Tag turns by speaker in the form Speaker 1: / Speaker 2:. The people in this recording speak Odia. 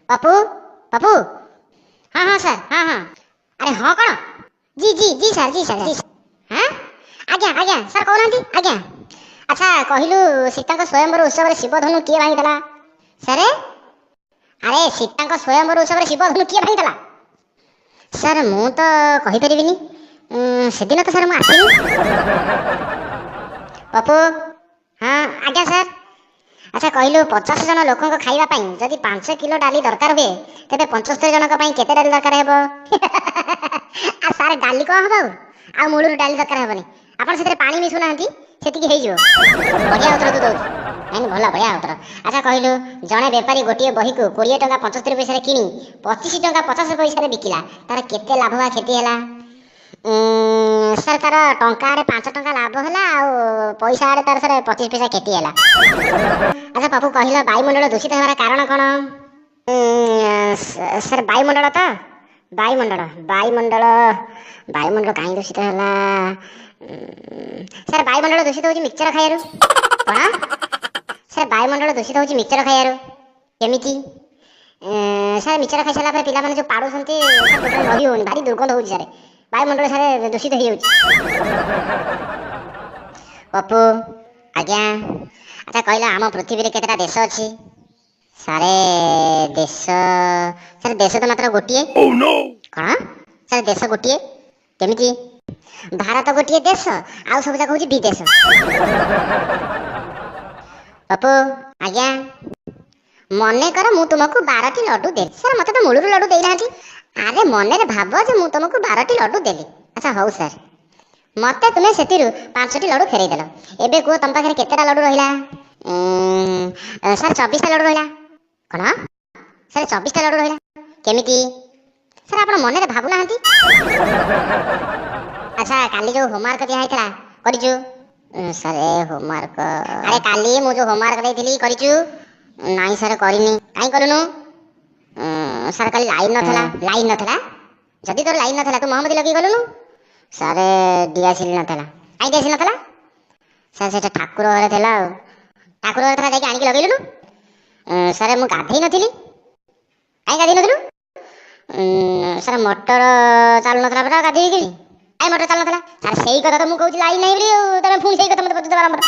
Speaker 1: ପପୁ, ପପୁ। ହଁ ହଁ ସାର୍, ହଁ ହଁ। ଆରେ ହଁ କ'ଣ? জি জি জি ସାର୍, জি ସାର୍, ଜି। ହଁ ଆଜ୍ଞା, ଆଜ୍ଞା ସାର୍, କହୁନାହାନ୍ତି ଆଜ୍ଞା। ଆଚ୍ଛା କହିଲୁ, ସୀତାଙ୍କ ସ୍ୱୟଂବର ଉତ୍ସବରେ ଶିବଧନୁ କିଏ ଭାଙ୍ଗିଥିଲା? ସାର୍, ଆରେ ସୀତାଙ୍କ ସ୍ୱୟଂବର ଉତ୍ସବରେ ଶିବଧନୁ କିଏ ଭାଙ୍ଗିଥିଲା? ସାର୍, ମୁଁ ତ କହିପାରିବିନି, ସେଦିନ ତ ସାର୍ ମୁଁ ଆସିନି। ପପୁ। ହଁ ଆଜ୍ଞା ସାର୍। ଆଚ୍ଛା କହିଲୁ, 50 ଜଣ ଲୋକଙ୍କ ଖାଇବା ପାଇଁ ଯଦି 5 କିଲୋ ଡାଲି ଦରକାର ହୁଏ, ତେବେ 75 ଜଣଙ୍କ ପାଇଁ କେତେ ଡାଲି ଦରକାର ହେବ? ଆଉ ସାର୍, ଡାଲି କ'ଣ ହେବ? ଆଉ ମୂଳରୁ ଡାଲି ଦରକାର ହେବନି, ଆପଣ ସେଥିରେ ପାଣି ମିଶୁନାହାନ୍ତି, ସେତିକି ହେଇଯିବ। ବଢ଼ିଆ ଉତ୍ତର ତୁ ଦଉଛୁ। ନାଇଁ, ଭଲ, ବଢ଼ିଆ ଉତ୍ତର। ଆଚ୍ଛା କହିଲୁ, ଜଣେ ବେପାରୀ ଗୋଟିଏ ବହିକୁ 20 ଟଙ୍କା 75 ପଇସାରେ କିଣି 25 ଟଙ୍କା 50 ପଇସାରେ ବିକିଲା, ତାର କେତେ ଲାଭ ବା କ୍ଷତି ହେଲା? ସାର୍, ତାର ଟଙ୍କା ଆଡ଼େ 5 ଟଙ୍କା ଲାଭ ହେଲା, ଆଉ ପଇସା ଆଡ଼େ ତାର ସାର୍ 25 ପଇସା କ୍ଷତି ହେଲା। ଆଚ୍ଛା ପପୁ, କହିଲ, ବାୟୁମଣ୍ଡଳ ଦୂଷିତ ହେବାର କାରଣ କ'ଣ? ସାର୍, ବାୟୁମଣ୍ଡଳ ତ, ବାୟୁମଣ୍ଡଳ, ବାୟୁମଣ୍ଡଳ, ବାୟୁମଣ୍ଡଳ କାହିଁ ଦୂଷିତ ହେଲା? ସାର୍, ବାୟୁମଣ୍ଡଳ ଦୂଷିତ ହେଉଛି ମିକ୍ସଚର ଖାଇବାରୁ। କ'ଣ ସାର୍? ବାୟୁମଣ୍ଡଳ ଦୂଷିତ ହେଉଛି ମିକ୍ସଚର ଖାଇବାରୁ। କେମିତି ସାର୍? ମିକ୍ସଚର ଖାଇସାରିଲା ପରେ ପିଲାମାନେ ଯେଉଁ ପାଡୁଛନ୍ତି, ଟୋଟାଲ ରହି ହେଉନି, ଭାରି ଦୁର୍ଗନ୍ଧ ହେଉଛି ସାର୍, ବାୟୁମଣ୍ଡଳ ସାର୍ ଦୂଷିତ ହେଇଯାଉଛି। ପପୁ। ଆଜ୍ଞା। ଆଚ୍ଛା କହିଲ, ଆମ ପୃଥିବୀରେ କେତେଟା ଦେଶ ଅଛି? ସାରେ, ଦେଶ, ସାର୍, ଦେଶ ତ ମାତ୍ର ଗୋଟିଏ। କ'ଣ ସାର୍, ଦେଶ ଗୋଟିଏ କେମିତି? ଭାରତ ଗୋଟିଏ ଦେଶ, ଆଉ ସବୁ ଯାକ ହେଉଛି ବିଦେଶ। ପପୁ। ଆଜ୍ଞା। ମନେକର ମୁଁ ତୁମକୁ 12ଟି ଲଡୁ ଦେଲି। ସାର୍, ମୋତେ ତ ମୂଳରୁ ଲଡୁ ଦେଇନାହାନ୍ତି। ଆରେ ମନରେ ଭାବ ଯେ ମୁଁ ତୁମକୁ 12ଟି ଲଡୁ ଦେଲି। ଆଚ୍ଛା ହଉ ସାର୍। ମୋତେ ତୁମେ ସେଥିରୁ 5ଟି ଲଡୁ ଫେରେଇ ଦେଲ। ଏବେ କୁହ, ତମ ପାଖରେ କେତେଟା ଲଡୁ ରହିଲା? ସାର୍, 24ଟା ଲଡୁ ରହିଲା। କ'ଣ ସାର୍, 24ଟା ଲଡୁ ରହିଲା କେମିତି? ସାର୍, ଆପଣ ମନରେ ଭାବୁନାହାନ୍ତି। ଆଚ୍ଛା, କାଲି ଯେଉଁ ହୋମୱାର୍କ ଦିଆ ହେଇଥିଲା କରିଛୁ? Sir, homework? ଆରେ କାଲି ମୁଁ ଯେଉଁ ହୋମୱାର୍କ ଦେଇଥିଲି କରିଛୁ? ନାଇଁ ସାର୍, କରିନି। କାହିଁ କରୁନୁ? ସାର୍, କାଲି ଲାଇନ୍ ନଥିଲା। ଲାଇନ୍ ନଥିଲା? ଯଦି ତୋର ଲାଇନ୍ ନଥିଲା, ତୁ ମହମବତୀ ଲଗେଇ ଗଲୁନୁ? ସାର୍, ଦିଆସିଲି ନଥିଲା। କାହିଁ ଦିଆସିଲି ନଥିଲା? ସାର୍, ସେଟା ଠାକୁର ଘରେ ଥିଲା। ଆଉ ଠାକୁର ଘରେ ଥିଲା, ଯାଇକି ଆଣିକି ଲଗେଇଲୁନୁ? ସାର୍, ମୁଁ ଗାଧେଇ ନଥିଲି। କାହିଁ ଗାଧେଇ ନଥିଲୁ? ସାର୍, ମଟର ଚାଲୁନଥିଲା ପରା, ଗାଧେଇବି କେମିତି? କାଇଁ ମଟର ଚାଲୁନଥିଲା? ସାର୍, ସେଇ କଥା ତ ମୁଁ କହୁଛି, ଲାଇନ୍ ନାହିଁ ବୋଲି, ଆଉ ତମେ ପୁଣି ସେଇ କଥା ମୋତେ ପଚାରୁଛ ବାରମ୍ବାର।